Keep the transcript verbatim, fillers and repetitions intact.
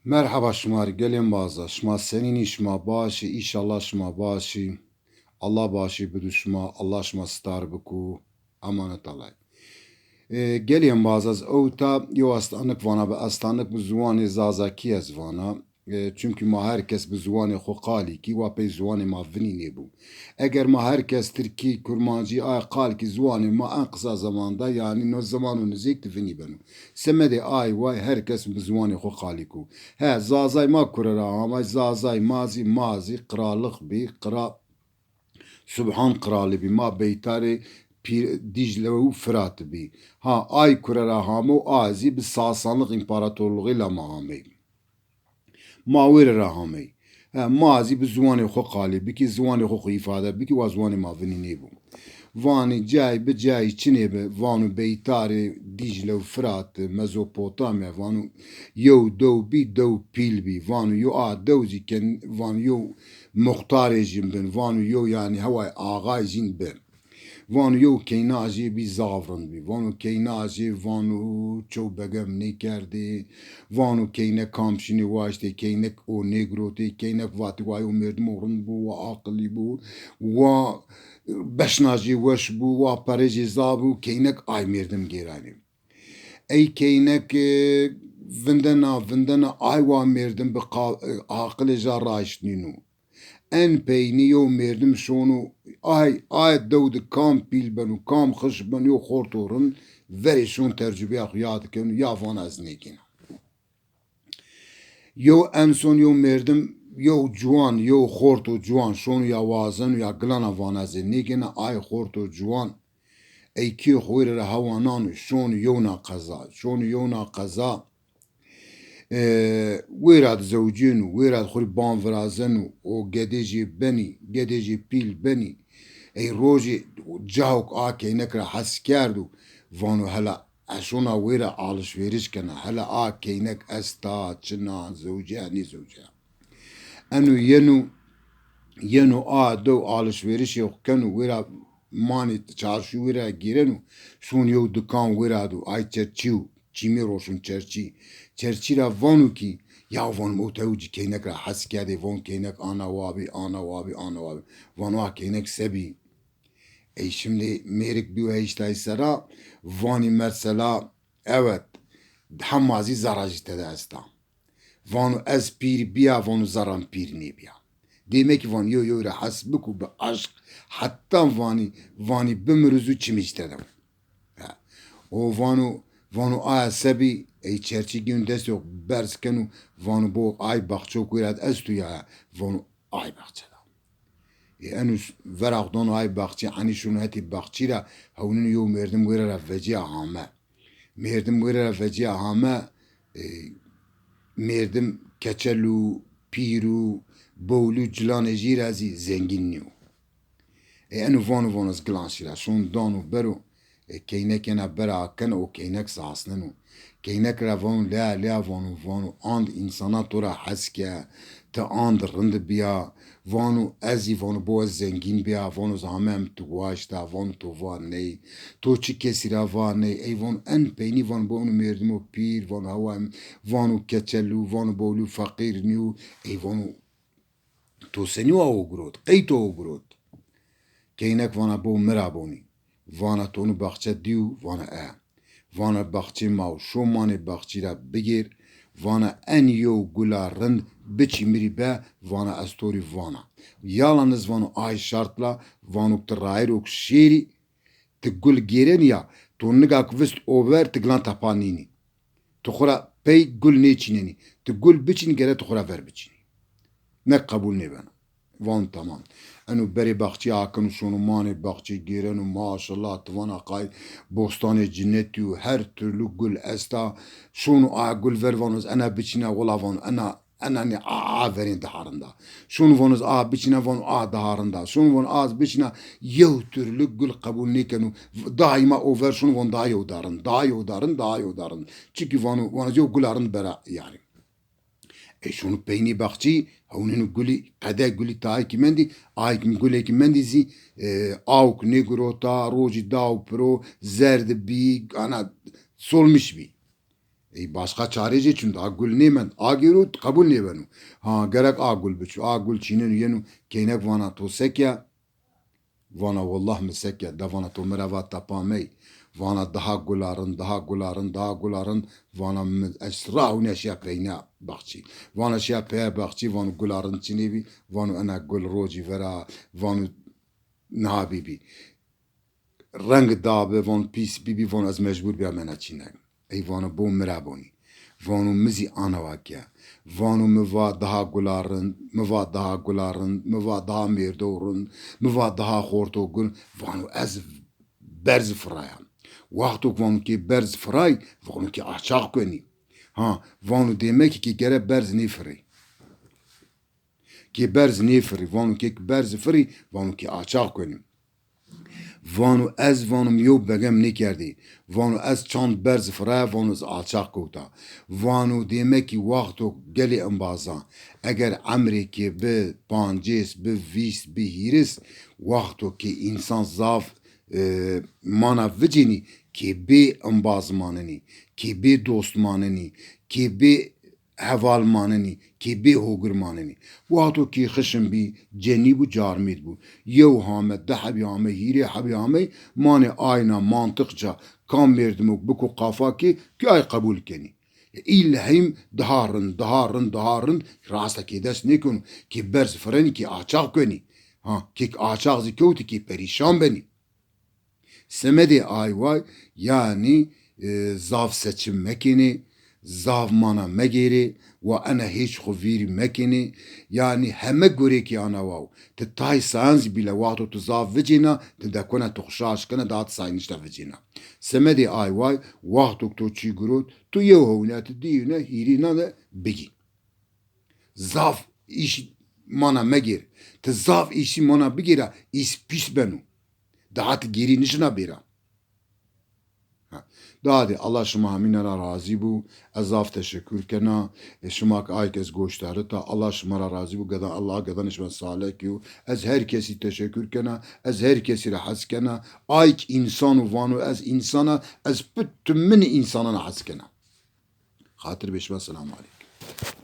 Merheba şima rê gelên baza, şima senîn î, şima baş î, înşallah şima baş î. Allah başî bidu şima, Allah şima sitar biku. Emanet Allahî. E, gelên baza, ez ewta yew estanik vana, bi estanik bi ziwanê zazakî ez vana. E, çimkî ma her kes bi ziwanê xo qalî kî, wa pey ziwanê ma vinî nêbû. Eger ma her kes tirkî, kurmancî, ay qal kî ziwanê ma en qisa zeman de, yanî no zeman û nizêk di vinî beno. Semedê ay way her kes bi ziwanê xo qalî kû. He, zazay ma kure ra amay, zazay ma zî, ma zî qiralix bî, qira-, Subhan qiralî bî, ma beytarê Pîr-, Dîcle û Firat bî. Ha, ay kure ra hamo, a zî bi Sasanlix împaratorluxî la ma hamey. Ma wêre ra hamey. He, ma zî bi ziwanê xo qalî bikî, ziwanê xo xo îfade bikî, wa ziwanê ma vinî nêbû. Vanî cayî bi cayî çinê bi, vano beytarê Dîcle û Firat, Mezopotamya, vano yew dew bî, dew pîl bî, vano yew a dew zî ken-, vano yew muxtarê jîn bin, vano yew yanî heway axay jîn bi. Vano yew keyna jê bî zaf rind bî. Vano keyna jê vano çew begem nêkerdê. Vano keynek kam şinê waştê, keynek o nêgirotê, keynek vatî wa yew merdimo rind bo, wa aqilî bo, wa beşna jê weş bo, wa perê jê zaf bo, keynek ay merdim gêranê. Ey keynek, e, vindena, vindena, ay wa merdim bi qa-, e, aqilê ja raşt nîno. En peynî yew merdim şono, ay, ay dew di kam pîl beno, kam xiş beno, yew xorto rind, verê şon tercubîya xo yad keno, ya vana ez nêgêna. Yew enson, yew merdim, yew ciwan, yew xorto ciwan şono ya wazeno ya gilana vana ez ê nêgêna, ay xorto ciwan ey kî xo wêre ra hewa nano, şono yewna qeza, şono yewna qeza, e, wêra di zewcêno, wêra di xo rê ban virazeno, o gedê jê benî, gedê jê pîl benî. Ey rojê cahok a keynek ra hes kerdo, vano hela ez şona wêra alişvêriş kena, hela a keynek esta, çina, zewceya, nêzewceya. Eno yeno, yeno a dew alişvêrişê xo keno, wêra manê çarşû wêra gêreno, şon yew dikan wêra do, ay çerçî yo, çîmê roşon çerçî. Çerçî ra vano kî, ya vano o tewcî keynek ra hes kerdê, vano keynek ana wa bî, ana wa bî, ana wa bî. Vano a keynek se bî? Ey şimdi mêrik bîyo heştay serra, vanî mesela, evet, hema zî zerra jî tede esta. Vano ez pîr bîya, vano zerra mi pîr nêbîya. Demek ki vano yew yew ra hes biko bi eşq, heta vanî, vanî bimiro zû çimî jî tede. Ha. O vano, vano aya se bî, ey çerçî gêno destê xo berz keno, vano bo ay baxçok wêra di esto ya, vano ay baxçe da. Ê eno s-, vera xo dano ay baxçî, enî şono hetê baxçî ra, hewnîno yew merdim wêre ra vecîya hame. Merdim wêre ra vecîya hame, e, merdim keçel û pîr û bowlî û cilanê jî ra zî zengîn nîyo. Ê eno vano, vano ez gilan şîra. Şon dano bero, e, keynek ena bera akena, o keynek sasneno. Keynek ra vano leya, leya vano, vano and însana to ra hes ke, ti and rind bîya, vano ez zî, vano bo ez zengîn bîya, vano ez hame em tu waşta, vano to va ney, to çi kesî ra va ney, ey vano en peynî vano bo eno merdimo pîr, vano hewa em, vano keçel û, vano bowlî feqîr nîyo, ey vano to senî wa o girot? Qey to o girot? Keynek vana bo mi ra bonî. Vana to nu baxçe dîyo? Vana e. Vana baxçê ma o, şo manê baxçî ra bigêr. Vana en yew gula rind biçî mi rî be, vana ez to rî vana. Yalaniz vano ay şart la, vano ti rayîrok şêrî, ti gul gêrenî ya, to nigak vist o ver, ti gilan tepa nînî. Ti xo ra pey gul nêçînenî. Ti gul biçînî, gere ti xo ra ver biçînî. Ne qebul nêbeno. Van tamam. Eno berê baxçî akeno şono manê baxçî gêreno, maşallah, ti vana qay bostanê cinetî yo, her türlü gul esta. Şono a gul ver vano ez ena biçîna, wela vano ena, ena nê, a, a verên daha rind a. Şono vano ez a biçîna, vano a daha rind a. Şono vano az biçîna, yew türlü gul qebul nêkeno. Daîma o ver şono vano daha yew daha rind, daha yew daha rind, daha yew daha rind. Çikî vano, vano ez yew gula rind bera yarî. Ê şono peynî baxçî, hewnîno gulî, qede gulî tayê kî mendî, ayê kî gulê kî mendî zî, e, awk nêgirota, rojî daw piro, zerd bî, ana solmiş bî. Ey başqa çarê jê çin, daha gul nêmend. A gêro qebul nêbeno. Ha, gerek a gul biço. A gul çîneno yeno, keynek vana to seke? Vana wallah mi seke. De vana to mi ra va tepa mey. Vana daha gula rind, daha gula rind, daha gula rind. Vana mi ez ra hewna şiya peyna baxçî. Vana şiya peye baxçî, vano gula rind çinê bî. Vano ena gul rocî vera, vano niha bîbî. Reng dabi, vano pîs bîbî, vano ez mecbur bîya mena çînay. Ey vano bo mi ra bonî. Vano mi zî ana wa ke. Vano mi va daha gula rind, mi va daha gula rind, mi va daha mêrdo rind, mi va daha xorto gul. Vano ez berz firaya. Wexto ke vano kê berz firay, vano kê açax kenî. Ha, vano dêmekî kê gere berz nêfirê. Kê berz nêfirî, vano kê berz firî, vano kê açax kenî. Vano ez, vano mi yew begem nêkerdî. Vano ez çand berz firaya, vano ez açax kewta. Vano dêmekî wexto gelê embazan, eger emrê kê bi pancês, bi vîst, bi hîris, wexto kê însan zaf, e, mana vicênî, kê bê embaz manenî, kê bê dost manenî, kê bê heval manenî, kê bê hogir manenî. Wexto kê xişin bî, cenî bû, carmêd bû. Yew hame, di hebî hame, hîrê hebî hame, manê ayna mantiqca, kam merdimok biko qafa kê, kê ay qebul kenî. Îl heyim daha rind, daha rind, daha rind, rasta kê dest nêkeno, kê berz firenî, kê açax kenî. Ha, kê açax zî kewtî, kê perîşan benî. Semedê ay way, yanî, e, zaf seçim mekenê, zaf mana megêrê, wa ena hêç xwu vîrî mekenê. Yanî heme gorêkî ana waw. Ti tay sayan zî bîle, wexto tu zaf vicêna, ti dekona tu xwu şaş kena, daha ti sayan nişta vicêna. Semedê ay way, wexto ke to çî girot, tu yew hewna, ti dî hewna, hîrî na de bigî. Zaf îş mana megêr. Ti zaf îşî mana bigêra, îş pîs beno. Daha ti gêrî nişina bêra. Ha. Dadê, Allah şima hemîne ra razî bû. Ez zaf teşekur kena. E, şima ke ay ke ez goşdarita, Allah şima ra razî bû. Gedan, Allah gedanê şima salih kîyo. Ez her kesî teşekur kena. Ez her kesî ra hes kena. Ay ke însan o vano ez însan a, ez pit timînê însanan ra hes kena. Xatir bê şima, selamu aleykum.